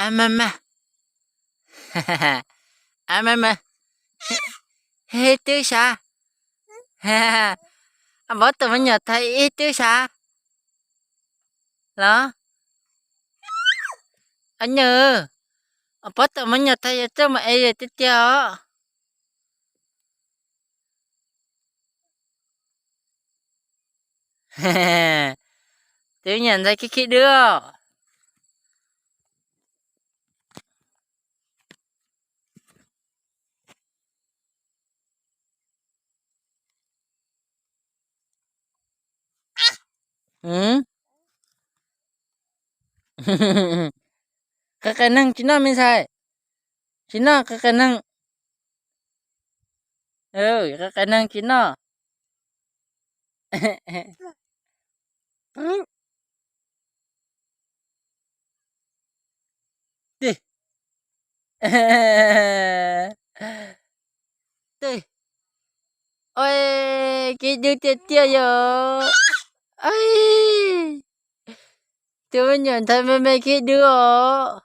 A me me, a me me, ib twb sav, a Pob Tuam me nyuam thaij ib twb sav los? A nyuam, a Pob Tuam me nyuam thaij yog txawj mus ev tiag tiag os. Twb nyuam ntxhais khib khib dwb os. Qias qias neeg tsis noj me ntxhais, tsis noj qias qias neeg, qias qias neeg tsis noj. Tis, tis, ua khib dwb tiag tiag yog. Tus me nyuam ntxhais me me khib dwb os.